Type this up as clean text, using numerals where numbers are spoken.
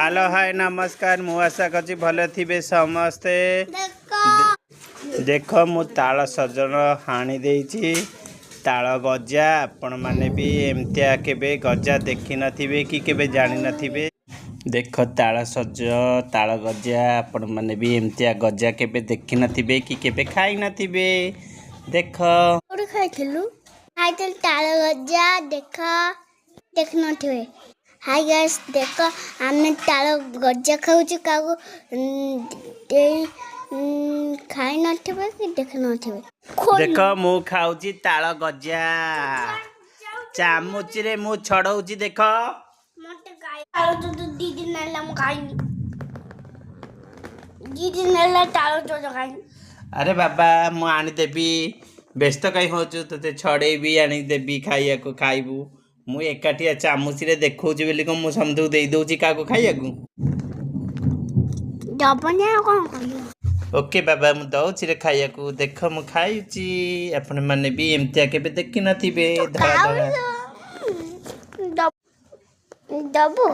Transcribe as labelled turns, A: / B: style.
A: Hello, ହାଏ, ନମସ୍କାର। ମୁଁ ଆଶା କରୁଛି ଭଲ ଥିବେ ସମସ୍ତେ।
B: ଦେଖ।
A: ଦେଖ, ମୁଁ ତାଳ ସଜନ ହାଣି ଦେଇଛି, ତାଳ ଗଜା। ଆପଣମାନେ ବି ଏମିତିଆ କେବେ ଗଜା ଦେଖିନଥିବେ କି କେବେ ଜାଣିନଥିବେ। ଦେଖ, ତାଳ ସଜ, ତାଳ ଗଜା। ଆପଣମାନେ ବି ଏମିତିଆ ଗଜା କେବେ ଦେଖିନଥିବେ କି କେବେ ଖାଇନଥିବେ। ଦେଖ।
B: କୋଉଠି ଖାଇଥିଲୁ? ଖାଇଥିଲୁ ତାଳ ଗଜା। ଦେଖ, ଦେଖିନଥିବେ। ହାଇ ଗାଇସ୍, ଦେଖ, ଆମେ ତାଳ ଗଜା ଖାଉଛୁ। କାହାକୁ ଦେଇ ଖାଇନଥିବେ କି ଦେଖିନଥିବେ।
A: ଦେଖ, ମୁଁ ଖାଉଛି ତାଳ ଗଜା। ଚାମୁଚରେ ମୁଁ ଛଡଉଛି, ଦେଖ।
B: ମତେ ତାଳ ଦୁଧ 2 ଦିନ ହେଲା ମୁଁ ଖାଇନି। 2 ଦିନ ହେଲା ତାଳ ଦୁଧ ଖାଇନି।
A: ଆରେ ବାବା, ମୁଁ ଆଣିଦେବି, ବ୍ୟସ୍ତ କାହିଁ ହେଉଛୁ? ତୋତେ ଛଡ଼େଇବି, ଆଣିଦେବି ଖାଇବାକୁ, ଖାଇବୁ। ମୁଁ ଏକାଠିଆ ଚାମୁଚରେ ଦେଖଉଛି ବୋଲି କ'ଣ ମୁଁ ସମସ୍ତଙ୍କୁ ଦେଇ ଦେଉଛି କାହାକୁ ଖାଇବାକୁ?
B: ଦବନି ଆଉ କ'ଣ କରିବ?
A: ଓକେ ବାବା, ମୁଁ ଦଉଛି ରେ ଖାଇବାକୁ। ଦେଖ, ମୁଁ ଖାଉଛି। ଆପଣମାନେ ବି ଏମିତିଆ କେବେ ଦେଖିନଥିବେ, ଧଳା ଧଳା।
B: ଦବୁ।